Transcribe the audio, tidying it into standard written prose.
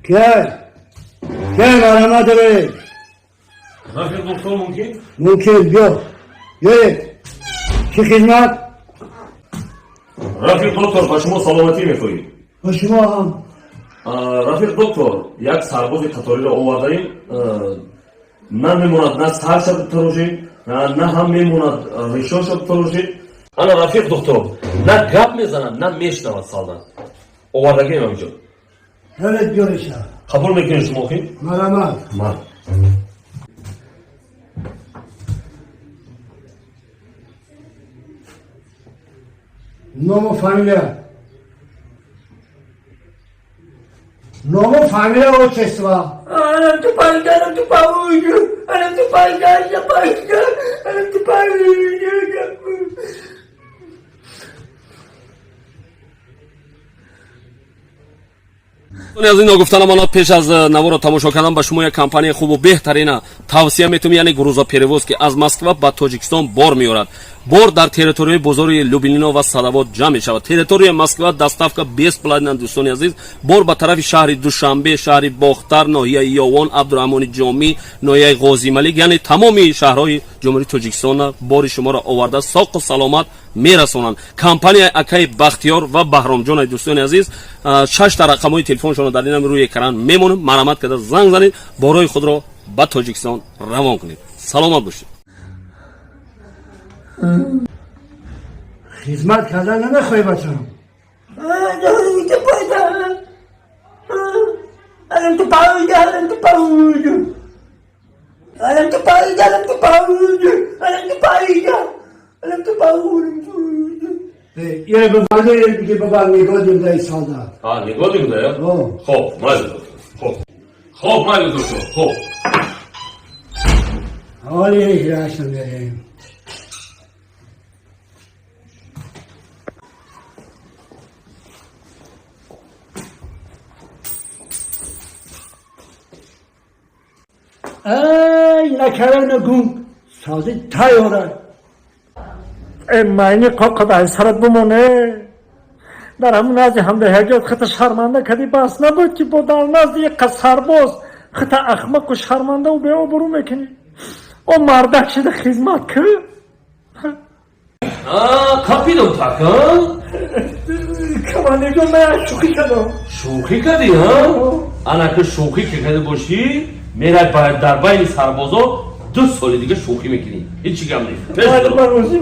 Кай? Кай марҳамат доред? Рафиқ доктор мумкин? Мумкин, биё. Биёед. Чӣ хизмат? Рафиқ доктор, ба шумо саломатӣ мехоҳем. Ба шумо ҳам. Рафиқ доктор, як сарбози қаториро овардаем. На мемонад, на сарша битарошед, на ҳам мемонад ришоша битарошед. Ана, рафиқ доктор, на гап мезанад, на мешнавад солдат. Овардагием ҳаминҷо. Равед, биёреша. Қабул мекунед шумо хи? Марҳамат. Ман. Ному фамилия. Ному фамилия, отчество. Аз ин ногуфта намонад, пеш аз наворо тамошо кардан ба шумо як компанияи хубу беҳтарина тавсия метавонем, яъне грузоперевоз, ки аз Москва ба Тоҷикистон бор меорад. Бор дар территорияи бозори Люблино ва Садовод ҷамъ мешавад. Территорияи Москва доставка бесплатна. Дӯстони азиз, бор ба тарафи шаҳри Душанбе, шаҳри Бохтар, ноҳияи Ёвон, Абдураҳмони Ҷомӣ, ноҳияи Ғозималик, яъне тамоми шаҳрҳои Ҷумҳурии Тоҷикистона бори шуморо оварда, соқу саломат мерасонанд. Компанияи акаи Бахтиёр ва Баҳромҷонаи. Дӯстони азиз, шашта рақамҳои телефоншонро дар инам рӯи экран мемонем. Марҳамат карда занг занед, борои худро ба Тоҷикистон равон кунед. Саломат бошед. Хизмат кардан намехоҳӣ, бачам? Ире бибанду, ире биги бибар, нигоҳ дай солдат. Нигоҳ дигуда? О. Хоб, майли доктор, хоб, хоб, майли доктор, хоб. Ҳоли ҳиҷраашро мерем. Ай, накарана гунг сози тайёра. Э, майни қоқад сарат бимоне. Дар ҳамун назди ҳамдаҳягиёт хата шарманда кади, бас набуд, ки бо дар назди яка сарбоз хата ахмақу шармандаву беобрӯ мекунӣ. О мардак шида хизмат кӣ. Қапидам так. Командирҷон, ман шӯхӣ кардам. Шӯхӣ кардӣ? Ана ки шӯхӣ ки карда бошӣ, мерай дар байни сарбозо 2 соли дига шӯхӣ мекунӣ. Ҳечи гап нест. Ман розӣ.